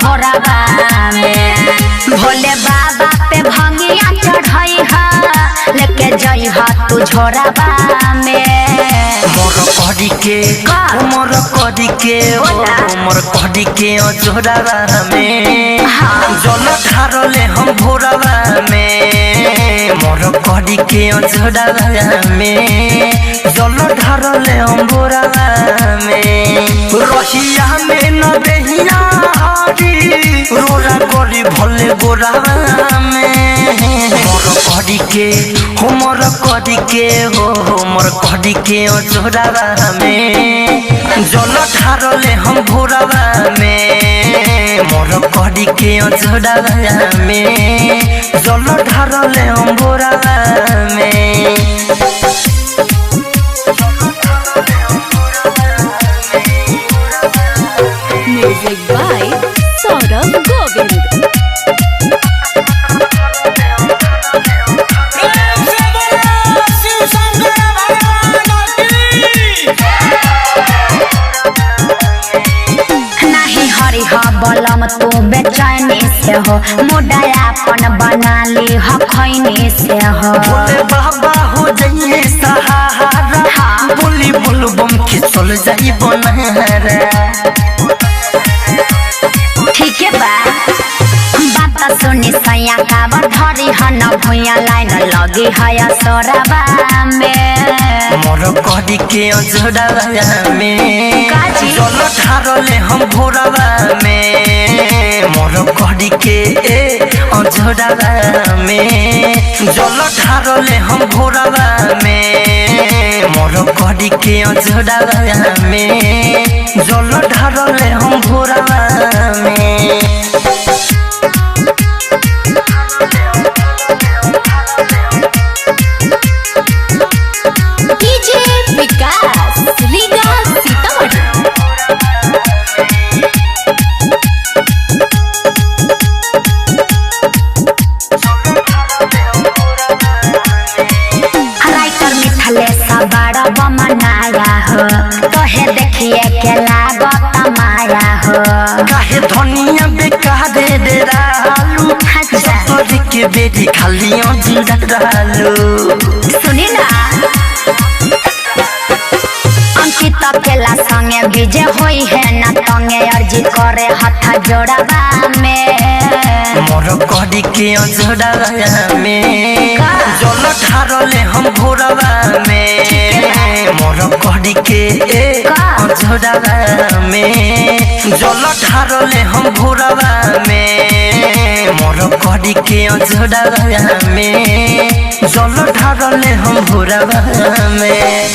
भोरवा में। भोले बाबा पे भंगिया चढ़ई हा, लेके जई हा तू झोरावा में। मोर कड़ी के मोर कड़ी के मोर कड़ी के जोरावा में जल ढारले हम भोरावा में। मोर कड़ी के जोरावा में जल ढारले हम भोरावा में। रहिया में न रहिया हरी रोरा करी भले गोरावा में। मोर कड़ी के हो मोर कड़ी के हो मोर कड़ी के जोरावा में जल ढारले हम भोरावा में। मोर कड़ी के जोरावा में जल ढारले हम भोरावा में। Music by Saurabh Govind. नहीं हरी ह बलम तू बेचैनी से हो, मुडायापन बना ली ह खैनी से हो। भोले बाबा हो जाइए सहारा, बोली बोल बम के चल जाई बनहरा। ठीक है बा बात सुनी सैया काबर धरी ह न भुइया लाइन लगी है सोराबा में। मोर कड़ी के जोरावा में जल ढारले हम भोरावा में। मोर कड़ी के जोरावा में जल ढारले हम भोरावा में। मोर कड़ी के जोरावा में जल ढारले हम भोरावा में। डीजे विकास रीगा सीतामढ़ी। राइटर मिथलेश बड़ा बमनाया हो, तोहे देखिए के लागत माया हो। काहे धनिया बेकार दे रालू, ससुर के बेटी खाली डालू। सुनी ना अंकित केला संगे विजय होई है ना तंगे, अर्जी करे हथ जोड़ावा में। मोर कड़ी के जोरावा में जल ढारले हम भोरावा में। मोर कड़ी के जोरावा में जल ढारले हम भोरावा में। मोर कड़ी के जोरावा में जल ढारले हम भोरावा में।